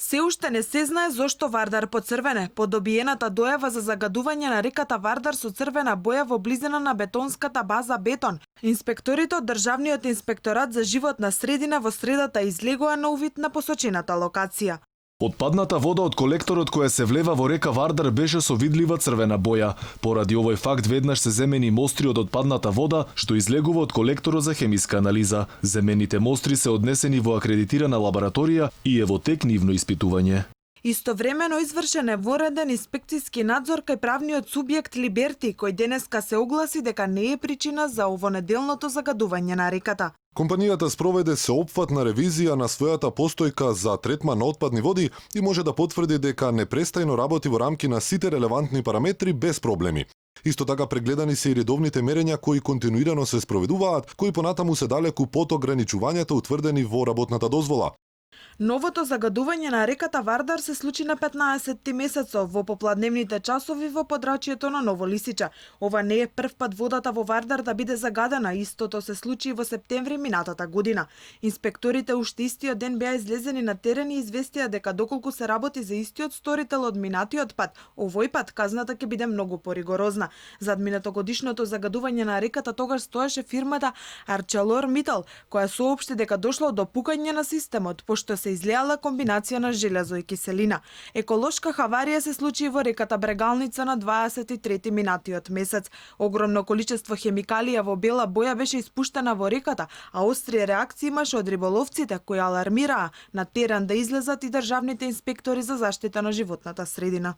Се уште не се знае зошто Вардар поцрвене. По добиената дојава за загадување на реката Вардар со црвена боја во близина на бетонската база Бетон, инспекторите од Државниот инспекторат за животна средина во средата излегоа на увид на посочената локација. Отпадната вода од колекторот која се влева во река Вардар беше со видлива црвена боја. Поради овој факт веднаш се земени мостри од отпадната вода што излегува од колекторот за хемиска анализа. Земените мостри се однесени во акредитирана лабораторија и е во тек нивно испитување. Истовремено извршен е вореден инспекцијски надзор кај правниот субјект Либерти, кој денеска се огласи дека не е причина за овонеделното загадување на реката. Компанијата спроведе сеопфатна ревизија на својата постојка за третман на отпадни води и може да потврди дека непрестајно работи во рамки на сите релевантни параметри без проблеми. Исто така прегледани се и редовните мерења кои континуирано се спроведуваат, кои понатаму се далеку под ограничувањата утврдени во работната дозвола. Новото загадување на реката Вардар се случи на 15 месецов во попладневните часови во подрачјето на Ново Лисиче. Ова не е прв пат водата во Вардар да биде загадена, истото се случи и во септември минатата година. Инспекторите уште истиот ден беа излезени на терен и известија дека доколку се работи за истиот сторител од минатиот пат, овој пат казната ќе биде многу поригорозна. За минатогодишното загадување на реката тогаш стоеше фирмата ArcelorMittal, која соопшти дека дошло до пукање на системот, пошто се излеала комбинација на железо и киселина. Еколошка хаварија се случи во реката Брегалница на 23 минатиот месец. Огромно количество хемикалија во бела боја беше испуштена во реката, а остри реакции имаше од риболовците кои алармираа на терен да излезат и државните инспектори за заштита на животната средина.